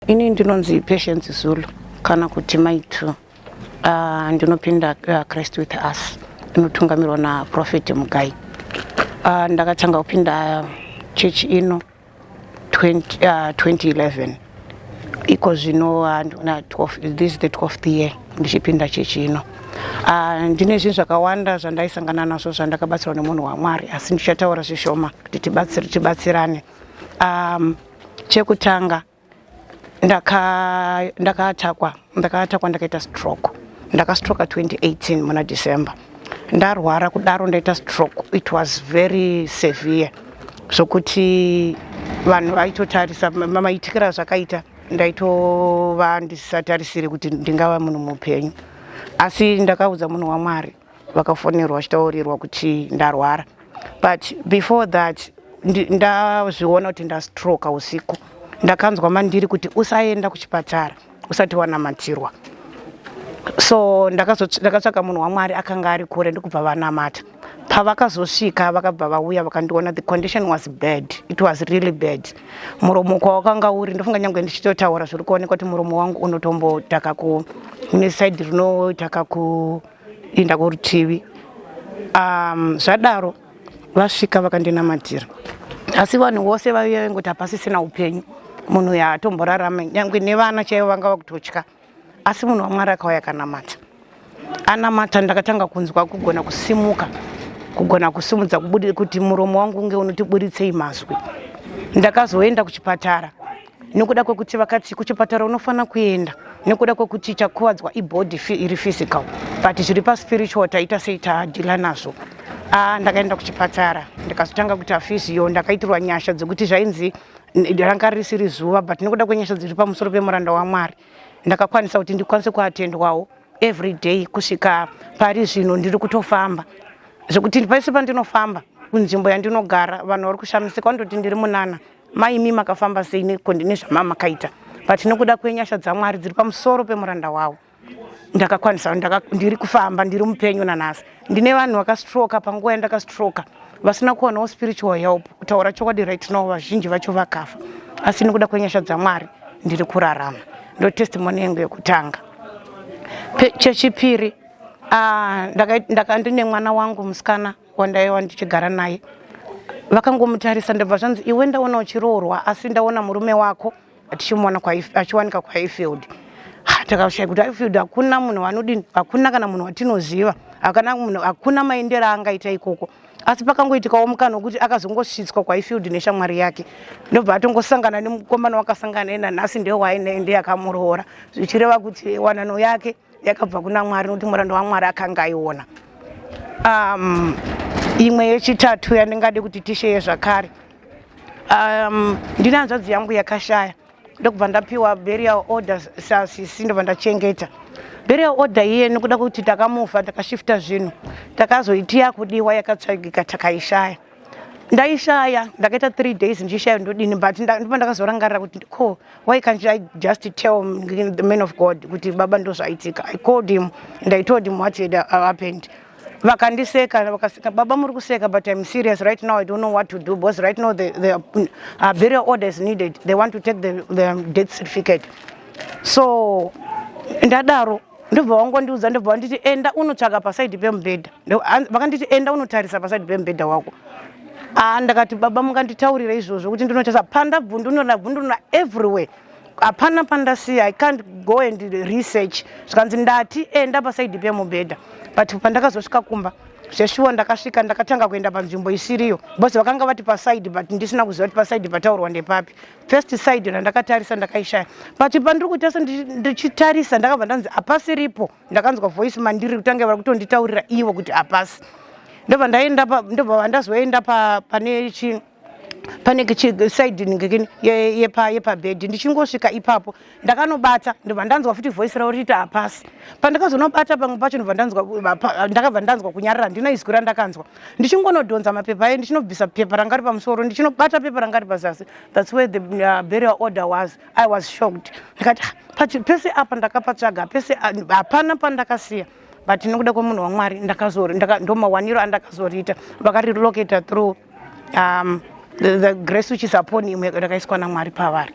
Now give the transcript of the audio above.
Ini ndinonzi Patience Zulu kana kuti Mai Two. Ndinopinda Christ with Us inotungamirwa naProphet Mugai. Ndakatanga kupinda chechi ino 20, 2011. Iko zvino 12, this is the 12th year ndichipinda chechi ino. Ndine zvinhu zvakawanda zvandaisangana nazvo zvandakabatsirwa nemunhu waMwari, asi ndichataura zvishoma kuti tibatsirane. Chekutanga, ndakaattackwa, ndakaita stroke. Ndakastroka 2018 muna December. Ndarwara kudaro, ndaita stroke, it was very severe zvokuti vanhu vaitotarisa maitikiro azvakaita. Ndaitova ndisisatarisiri kuti ndingava munhu mupenyu, asi ndakaudza munhu waMwari, vakafonerwa vachitaurirwa kuti ndarwara. But before that, ndazviona kuti ndastroka usiku, ndakanzwa mandiri kuti usaenda kuchipatara usati wanamatirwa. So ndakatsvaka munhu waMwari akanga ari kure, ndikubva vanamata. Pavakazosvika, vakabva vauya vakandiona. The condition was bad, it was really bad. Muromo kwawakanga uri, ndofunga nyange ndichitotaura zviri kuoneka kuti muromo wangu unotombotaka ku neside rinotaka kuinda kurutivi. Zvadaro vasvika vakandinamatira, asi vanhu vose vaiva vengoti hapasisina upenyu, munhu yaatomborarama, nyange nevana chaivo vanga vakutotya. Asi munhu waMwari akauya akanamata. Anamata, ndakatanga kunzwa kugona kusimuka, kugona kusimudza kuti muromo wangu unge unotiburitsei mazwi. Ndakazoenda kuchipatara nekuda kwekuti vakati kuchipatara unofanira kuenda nekuda kwekuti chakuvadzwa ibody iri physical, but zviri paspiritual taita sei tadeala nazvo. Ah, ndakaenda kuchipatara, ndikazotanga kuita physio. Ndakaitirwa nyasha dzekuti zvainzi ranga risiri zuva, but nekuda kwenyasha dziri pamusoro pemuranda waMwari, ndakakwanisa kuti ndikwanise kuattendwawo every day kusvika pari zvino. Ndiri kutofamba zvekuti pese pandinofamba kunzvimbo yandinogara, vanhu vari kushamisika, vandoti ndiri munana maimi, makafamba sei nezvamamakaita? But nekuda kwenyasha dzaMwari dziri pamusoro pemuranda wavo, ndakakwanisa, ndiri kufamba, ndiri mupenyu nanhasi. Ndine vanhu vakastroka panguva yandakastroka vasina kuwanawo spiritual help. Kutaura chokwadi, right now vazhinji vacho vakafa, asi nekuda kwenyasha dzaMwari ndiri kurarama. Ndo testimony yangu yekutanga. Chechipiri, ndine mwana wangu musikana wandaiva ndichigara naye. Vakangomutarisa, ndobva zvanzi, "Iwe, ndaona uchiroorwa, asi ndaona murume wako tichimuona achiwanika kuHighfield." Takashaya kuti Highfield hakuna munhu vanodini, hakuna kana munhu watinoziva, hakuna munhu, hakuna maendero aangaita ikoko. Asi pakangoitikawo mukana wekuti akazongosvitswa kuHighfield neshamwari yake, ndobva atongosangana nemukomana wakasangana naye, nanhasi ndewainaye, ndiye akamuroora, zvichireva kuti wanano yake yakabva kuna Mwari, nokuti muranda waMwari akanga aiona. Imwe yechitatu yandingade kuti tisheye zvakare, ndine hanzvadzi yangu yakashaya, ndokubva ndapiwa burial order sasisi, ndobva ndachengeta burial order iye. Nekuda kwekuti takamufa, takashifta zvinhu, takazoiti yakudiwa, yakatsvagika, takaishaya. Ndaishaya, ndakaita 3 days ndichishaya, ndodini? But ndipo ndakazorangarira kuti ko why can't I just tell the man of God kuti baba, ndo zvaitika? I called him and I told him what had happened. Vakandiseka, vakaseka, "Baba, muri kuseka, but I'm serious. Right now I don't know what to do because right now the burial order is needed. They want to take the death certificate." So ndadaro, ndobva wangondiudza, ndobva wanditi, "Enda unotsvaka paside pemubhedha." Vakanditi, "Enda unotarisa paside pemubhedha wako." Ah, ndakati, "Baba, munganditaurira izvozvo kuti ndinotarisa?" Pandabvundunura, bvundunura everywhere, hapana pandasiya. I can't go and research. Zvikanzi, "Ndati enda paside pemubhedha." But pandakazosvika kumba, zveshuwa ndakasvika, ndakatanga kuenda panzvimbo isiriyo because vakanga vati paside, but ndisina kuziva kuti paside pataurwa ndepapi. First side randakatarisa, ndakaishaya, but pandiri kutarisa, ndichitarisa, ndakabva ndanzi hapasiripo. Ndakanzwa voice mandiri kutanga vari kutonditaurira ivo kuti hapasi. Ndobva ndaenda, ndobva vandazoenda pane chi pane side ngekini yepabhedhi. Ndichingosvika ipapo, ndakanobata, ndobva ndanzwa futi voice ravo richiti hapasi. Pandakazonobata pamwe pacho, ndobva ndanzwa ndakabva ndanzwa kunyarara. Ndino izwi randakanzwa ndichingonodhonza mapepa aye, ndichinobvisa pepa ranga ri pamusoro, ndichinobata pepa ranga ri pazasi. That's where the burial order was. I was shocked. Ndikati, "Ah, pese apa ndakapatsvaga pese, ah, hapana pandakasiya." But nekuda kwemunhu waMwari, ndo mawaniro andakazoriita. Vakarilocata through the grace which is upon him, yakaiswa naMwari pavari.